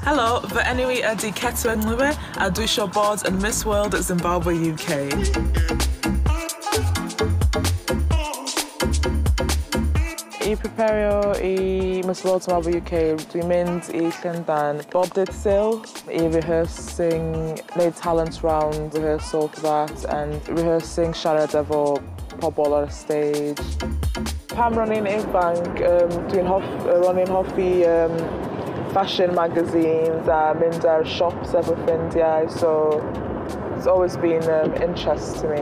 Helo, fy enw i ydy Keto Ngluwe a dwi eisiau bod yn Miss World Zimbabwe UK. I prepario i Miss World Zimbabwe UK, dwi'n mynd i Llundain bob dydd Sul i rehearsing, neud talent round rehearsal for that, and rehearsing siarad efo pobl ar y stage. Pam ro'n i'n ifanc, ro'n i'n hoffi fashion magazines a mynd ar shops efo ffrindiau, so it's always been interest to me.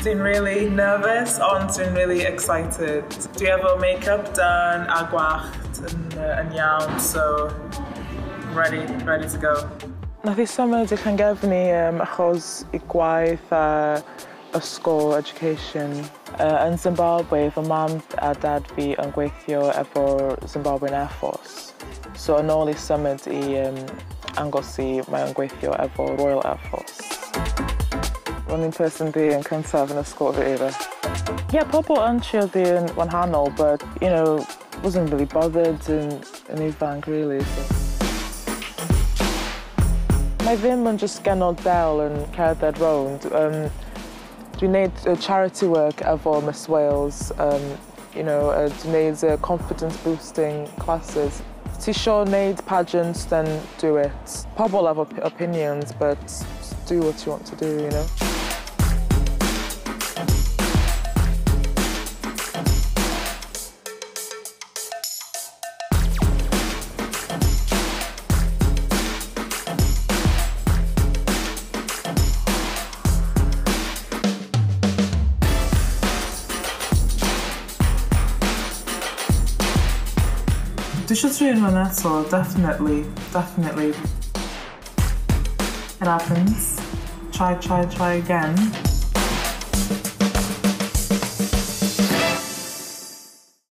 Dwi'n really nervous, ond dwi'n really excited. Dwi efo make-up done a gwallt yn iawn, so I'm ready to go. Nath i symud i Llangefni achos i gwaith a ysgol, education. Yn Zimbabwe, fy mam a dad fi yn gweithio efo Zimbabwean Air Force. So yn ôl i symud i Anglesey, mae o'n gweithio efo Royal Air Force. Ro'n i'n person ddu yn cyntaf yn ysgol fi either. Yeah, pobl yn trio ddu yn wahanol, but, you know, wasn't really bothered yn ifanc, really. So. Mae ddim yn just genod del yn cerdded rownd. Dwi'n neud charity work efo Miss Wales, you know, dwi'n neud confidence boosting classes. Ti isio neud pageants, then do it. Pobl efo opinions, but do what you want to do, you know. Dwi eisiau trio hwn eto, definitely, definitely. It happens. Try, try, try again.